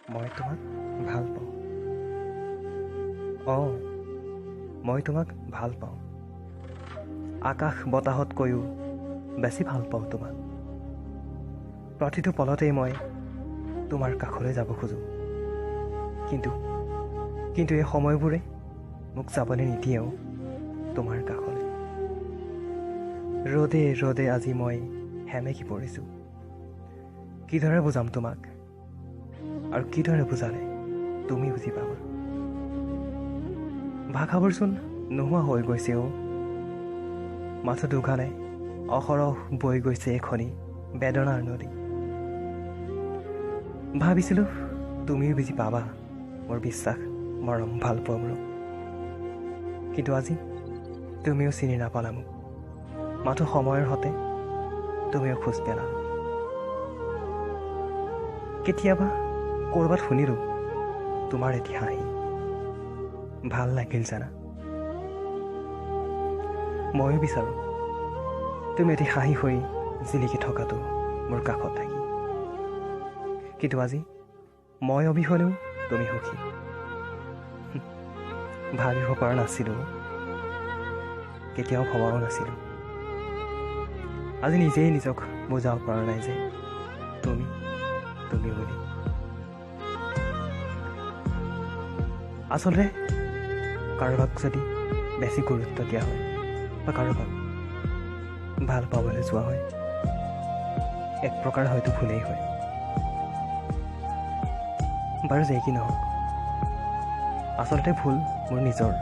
মই তোমাক ভাল পাওঁ। অঁ, মই তোমাক ভাল পাওঁ। আকাশ বতাহতকৈও বেছি ভাল পাওঁ তোমাক। প্ৰতিটো পলতেই মই তোমাৰ কাষলৈ যাব খোজোঁ, কিন্তু কিন্তু এই সময়বোৰে মোক যাবলৈ নিদিয়েও তোমাৰ কাষলৈ। ৰ'দে ৰ'দে আজি মই সেমেকি পৰিছোঁ। কিদৰে বুজাম তোমাক, আৰু কিদৰে বুজালে তুমি বুজি পাবা? ভাষাবোৰচোন নোহোৱা হৈ গৈছে অ'। মাথো দুগালে অহৰহ বৈ গৈছে এখনি বেদনাৰ নদী। ভাবিছিলোঁ তুমিও বুজি পাবা মোৰ বিশ্বাস, মৰম, ভাল পোৱাবোৰক, কিন্তু আজি তুমিও চিনি নাপালা মোক। মাথো সময়ৰ সতে তুমিও খোজ পেলালা। কেতিয়াবা ক'ৰবাত শুনিলোঁ তোমাৰ এটি হাঁহি, ভাল লাগিল জানা। ময়ো বিচাৰোঁ তুমি এটি হাঁহি হৈ জিলিকি থকাটো মোৰ কাষত থাকি, কিন্তু আজি মই অবিহনেও তুমি সুখী। ভাবিব পৰা নাছিলোঁ, কেতিয়াও ভবাও নাছিলোঁ। আজি নিজেই নিজক বুজাব পৰা নাই যে তুমি তুমি বুলি। আচলতে কাৰোবাক যদি বেছি গুৰুত্ব দিয়া হয় বা কাৰোবাক ভাল পাবলৈ যোৱা হয়, এক প্ৰকাৰ হয়তো ভুলেই হয়। বাৰু যেই কি নহওক, আচলতে ভুল মোৰ নিজৰ।